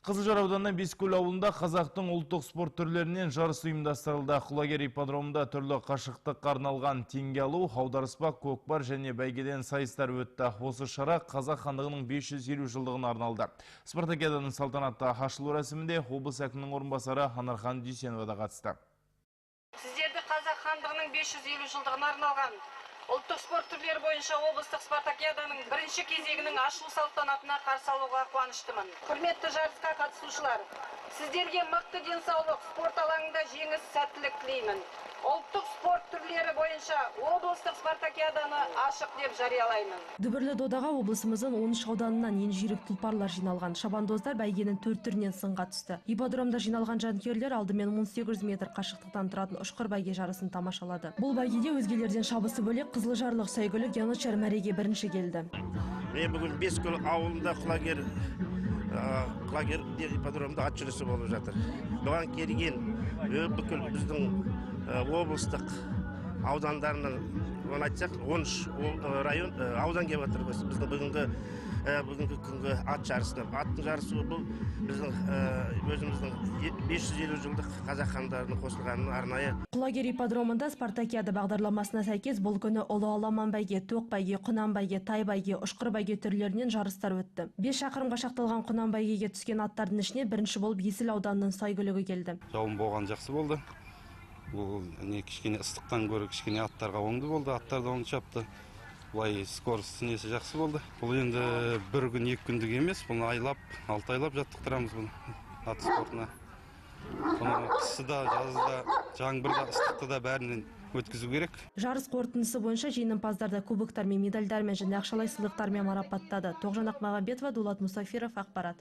Қызылжар ауданының Бескөл ауылында қазақтың ұлттық спорт түрлерінен жарыс ұйымдастырылды. Құлагер ипподромында түрлі қашықтыққа арналған теңге алу, аударыспақ, көкпар және бәйгеден сайыстар өтті. Осы шара Қазақ хандығының 550 жылдығына арналды. Спартакиаданың салтанатты ашылу рәсімінде облыс әкімінің орынбасары Анархан Дүйсенова да қатысты. Сіздерді Қазақ хандығының 550 жылдығына арналған ұлттық спорт түрлері бойынша облыстық спартакиаданың бірінші кезегінің ашылу салтанатына қарсы алуға қуаныштымын. Құрметті жарысқа қатысушылар, сіздерге мықты денсаулық, спорт алаңында жеңіс, сәттілік тілеймін. Ұлттық спорт түрлері бойынша облыстық спартакиаданы ашық деп жариялаймын. Дүбірлі додаға облысымыздың 13 ауданынан ең жүйрік тұлпарлар жиналған. Шабандоздар бәйгенің 4 түрінен сынға түсті. Ипподромда жиналған жанкүйерлер алдымен 1800 метр қашықтықтан тұратын ұшқыр бәйге жарысын тамашалады. Бұл бәйгеде өзгелерден шабысы бөлек қызылжарлық сәйгүлік Янычар мәреге бірінші келді. Мен бүгін Бескөл ауылында Құлагер ипподромында ат жүрісі болып жатыр. Бұған келген бүкіл біздің облыстық аудандарынан, оны айтсақ, 13 район аудан келіп жатыр біздің бүгінгі күнгі ат жарысына. Аттың жарысы бұл біздің өзіміздің 550 жылдық қазақ хандарының қосылғанын арнайы. Құлагер ипподромында спартакиада бағдарламасына сәйкес бұл күні ұлы аламан бәйге, тоқ бәйге, құнан бәйге, тай бәйге, ұшқыр бәйге түрлерінен жарыстар өтті. 5 шақырымға шақталған құнан бәйгеге түскен аттардың ішіне бірінші болып Есіл ауданының сәйгүлігі келді. Жауын болған жақсы болды. Бұл не кішкене ыстықтан гөрі кішкене аттарға оңды болды, аттар да оң шапты. Былай скорость несі жақсы болды. Бұл енді бір күн, екі күндік емес, бұны айлап, 6 айлап жаттықтырамыз бұны ат спортына. Бұны қысы да, жазы да, жаңбыр да, ыстықты да бәрінен өткізу керек. Жарыс қорытындысы бойынша жеңімпаздарды кубоктармен, медальдармен және ақшалай сыйлықтармен марапаттады. Тоғжан Ақмағамбетова, Дулат Мусафиров, ақпарат.